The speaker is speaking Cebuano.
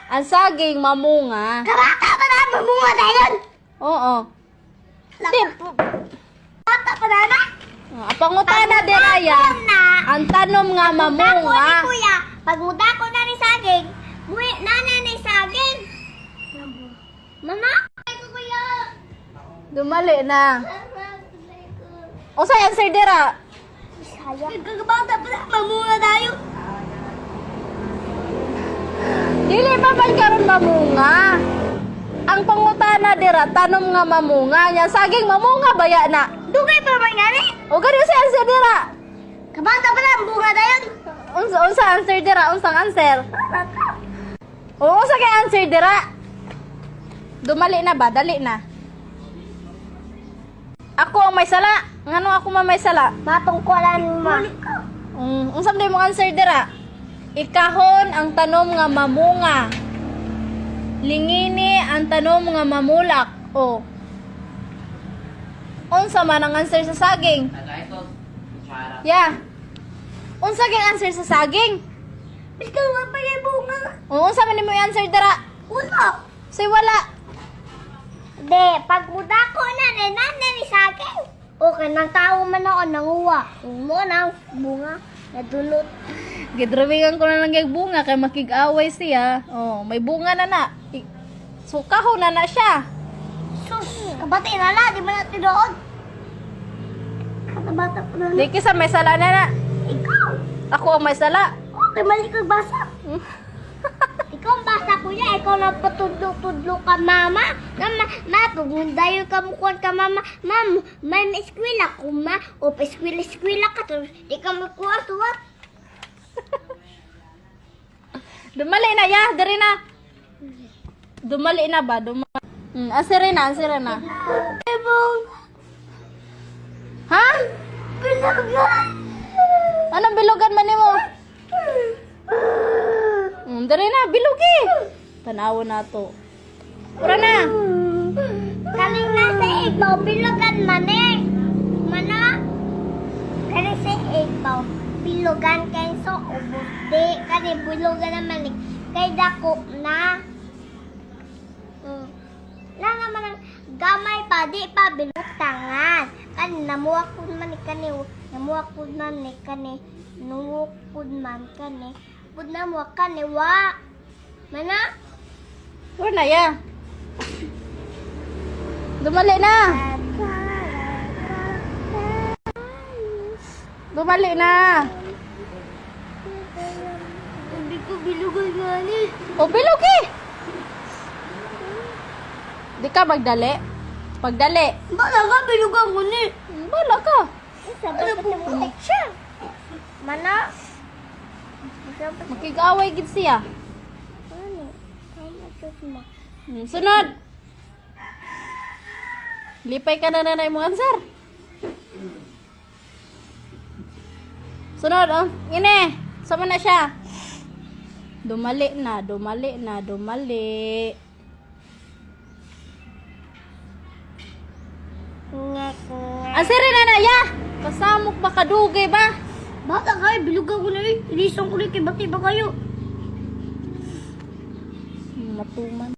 Ang saging mamunga. Kabata pa na, mamunga dayon. Oo. Di, Bata pa na na. ah, pangutana diraya. Na. Ang tanom nga Dako ni mamunga. kuya, pag mudako na ni saging, muwi na na ni saging. Mana? Ay ko kuya. Dumali na. Unsay answer dira? Bisaya. Kagabata pa na, mamunga tayo. Dili pa man karon mamunga. Ang pangutana dira, tanom nga mamunga. Nya saging mamunga baya na. Dugay pa man gani. O gani unsay answer dira? Kabata pa na, bunga dayon. Unsa unsa answer dira? Unsang answer? O unsa kay answer dira? Dumali na ba? Dali na. Ako ang may sala. Ngano ako man may sala? Matungkulan mo. Unsa man imong answer dira? Ikahon ang tanom nga mamunga. Lingini ang tanom nga mamulak. O. Unsa man ang answer sa saging? Yeah. Unsa kay answer sa saging? Basta nga pa yung bunga. O unsa man imo answer dira? Wala. Say wala. De, pag mudako na rin, na ni saging. Okay, nang tao man ako nanguwa. Mo na bunga, nadulot. Gidrawingan ko na lang yung bunga kay makig-away siya. Oh, may bunga na na. Sukaho na na siya. Sus, kabati na la, di ba na tinuod? Katabata pa na. Di kisa may sala na na. Ikaw! Ako ang may sala. Okay, mali kang basa. Ikaw ang basa, kuya. Ikaw na patudlo-tudlo ka, mama. Na, ma, ma, pumundayo ka mukuan ka, mama. Ma'am, may eskwela ko, ma. O, eskwela-eskwela ka. Tapos, di ka makuha, suwat. Dumali na ya, diri na. Dumali na ba? Dumali. Answer na, answer na. Ibong, Ha? bilugan. Anong bilugan man nimo? Diri na, bilugi. Tanawo na to. Ura na. Kaling nasa ibaw, bilugan man eh. Mana? Kani sa ibaw, bilugan kay so ubos di. Kani bilugan naman eh. Kay dako na. Na naman ang gamay pa, di pa bilutangan. Kani namuha ko man ni kani, namuha ko man ni kani, nuwok man kani. Pud namuha kani wa. Mana? Ura na ya. Dumali na. Dumali na. Hindi ko bilugan gani. O bilugi. Di ka magdali. Pagdali. Bala ka, bilugan ko ni. Bala ka. Ano po siya? Mana? Makig-away gid siya. Sunod. Lipay ka na na imong answer. Sunod, oh. Ine. Sama na siya. Dumali na, dumali na, dumali. Answer na na, ya. Kasamok ba kadugay ba? Bata kayo, bilugan ko na eh. Ilisang ko na kay bati ba kayo? Matuman.